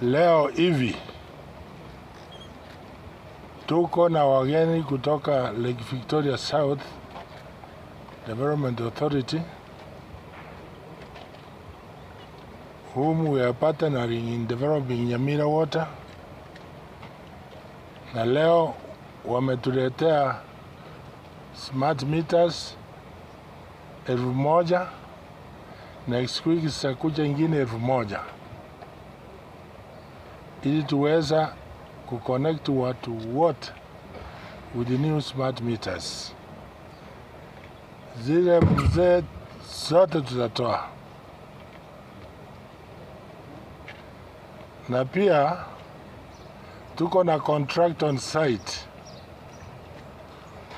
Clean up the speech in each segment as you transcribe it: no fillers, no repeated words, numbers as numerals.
Leo hivi tuko na wageni kutoka Lake Victoria South Development Authority, whom we are partnering in developing Nyamira Water, na leo wametuletea smart meters 1000. Next week zitakuja ingine 1000 ili tuweza kuconnect watu wote with the new smart meters. Zile mzee zote tutatoa, na pia tuko na contract on site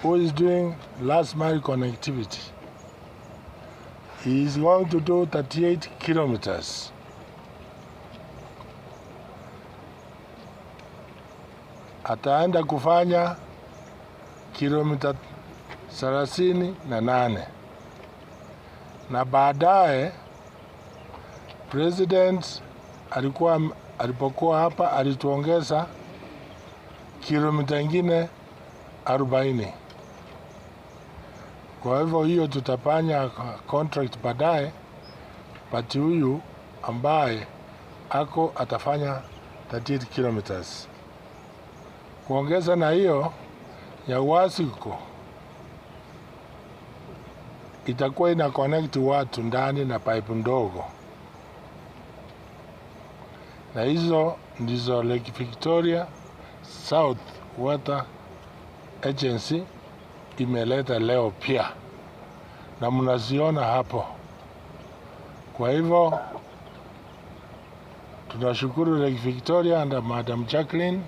who is doing last mile connectivity. He is going to do 38 kilometers. Ataenda kufanya kilomita 38, na baadaye president alipokuwa hapa alituongeza kilomita ingine 40. Kwa hivyo hiyo tutafanya contract baadaye, but huyu ambaye ako atafanya 38 kilometers. Kuongeza na hiyo ya Wasiko itakuwa ina connect watu ndani na pipe ndogo, na hizo ndizo Lake Victoria South Water Agency imeleta leo pia, na mnaziona hapo. Kwa hivyo tunashukuru Lake Victoria and Madam Jacqueline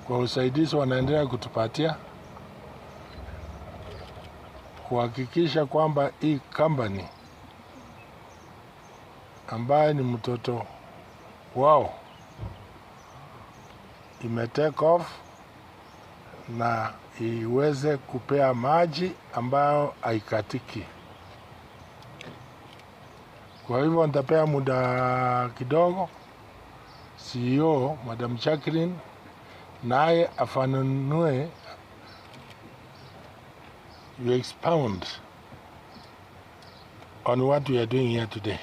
kwa usaidizi wanaendelea kutupatia kuhakikisha kwamba hii company ambaye ni mtoto wao ime take off na iweze kupea maji ambayo haikatiki. Kwa hivyo nitapea muda kidogo CEO Madam Jacqueline naye afanunue, you expound on what we are doing here today.